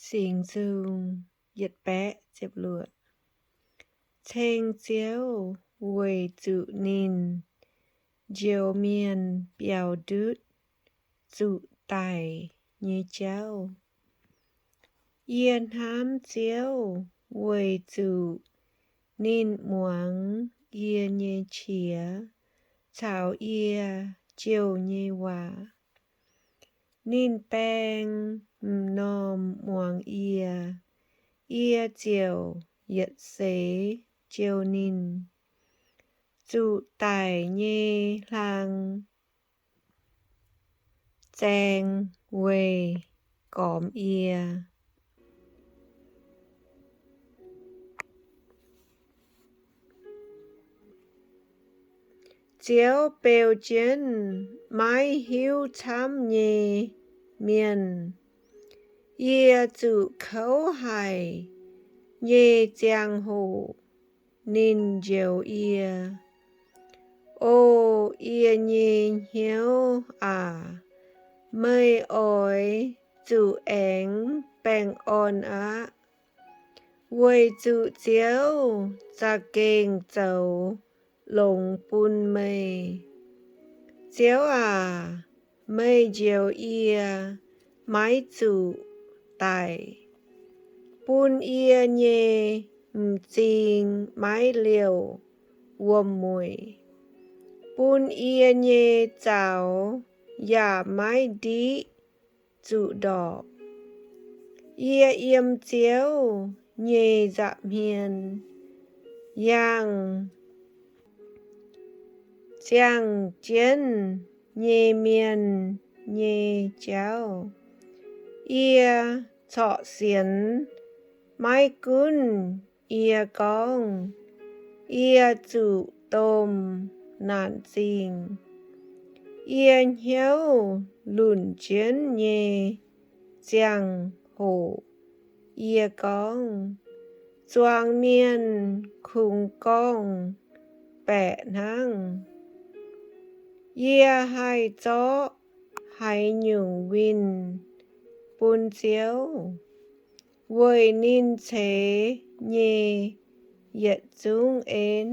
Singx Nzung. Ceng Ziouv weic zuqc ninh njoux mienh biaux ndutv zuqc daic nyei jauv. Yie hnamv Ziouv weic zuqc ninh muangx yie nyei qiex caux yie jouh nyei waac. Ninh baeng m'normh muangx yie, yie ziouc yietc seix jouh ninh. Zuqc daic nyei hlang zaeng weic gormx yie. Ziouv beu jienv maiv hiuv camv nyei mienh. Yie zuqc kouv haic nyei ziangh hoc ninh njoux yie. O yie nyei hnyouv aac, meih oix zuqc aengx baengh orn aqv, weic zuqc Ziouv za'gengh zoux longx bun meih. Ziouv aac, meih njoux yie maiv zuqc daic, bun yie nyei m'zing maiv liouh wuom-mueic, bun yie nyei zaux yaac maiv ndiqv zuqc ndorpc. Yie yiem Ziouv nyei nza'hmien yangh ziangh jienv nyei mienh nyei jauv. Yie corc sienx, maiv gunv yie gorngv, yie zuqc domh naanc zingh. Yie hnyouv lunc jienv nyei ziangh hoc yie gorngv, zuangx mienh kungx gorngv-baeqc hnangv. Yie haih zorqv haaix nyungc winh bun Ziouv weic ninh ceix nyei yietc zungv en?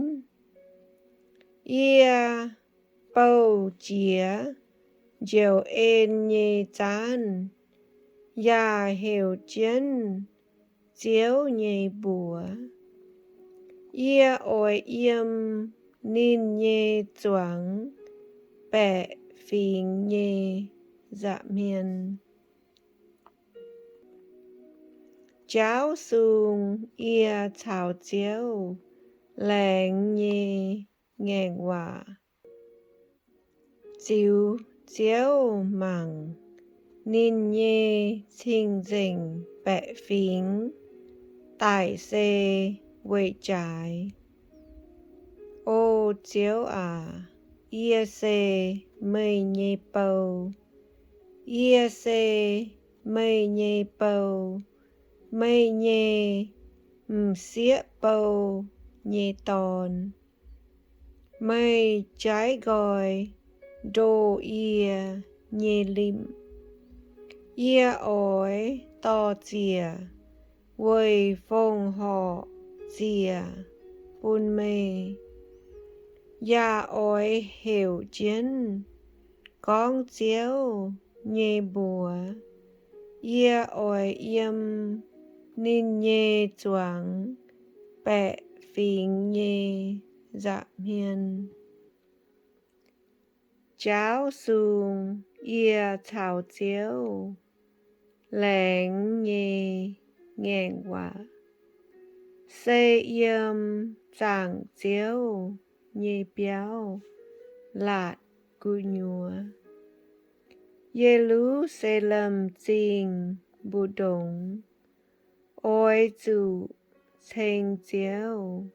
Yie bouh jiex njoux en nyei zaanv yaac heuc jienv Ziouv nyei mbuox. Yie oix yiem ninh nyei zuangx baeqc fingx nyei nza'hmien. Jaauv sung yie caux Ziouv laengz nyei ngaengc waac. Ziux Ziouv mangc ninh nyei cing-nzengc baeqc fingx daic se weic jaaix. O Ziouv aac, yie se meih nyei bou. Yie se meih nyei bou, meih nyei m'sieqv bou nyei dorn. Meih jaiv nqoi ndoh yie nyei limc. Yie oix dor-ziec weic fongc horc ziec bun meih, yaac oix heuc jienv gorngv Ziouv nyei mbuox. Yie oix yiem ninh nyei zuangx baeqc fingx nyei nza'hmien. Jaauv sung yie caux Ziouv laengz nyei ngaengc waac se yiem zaangc Ziouv nyei biauv laatc gu'nyuoz. Ye^lu^saa^lem Zingh mbu'ndongx oix zuqc ceng Ziouv.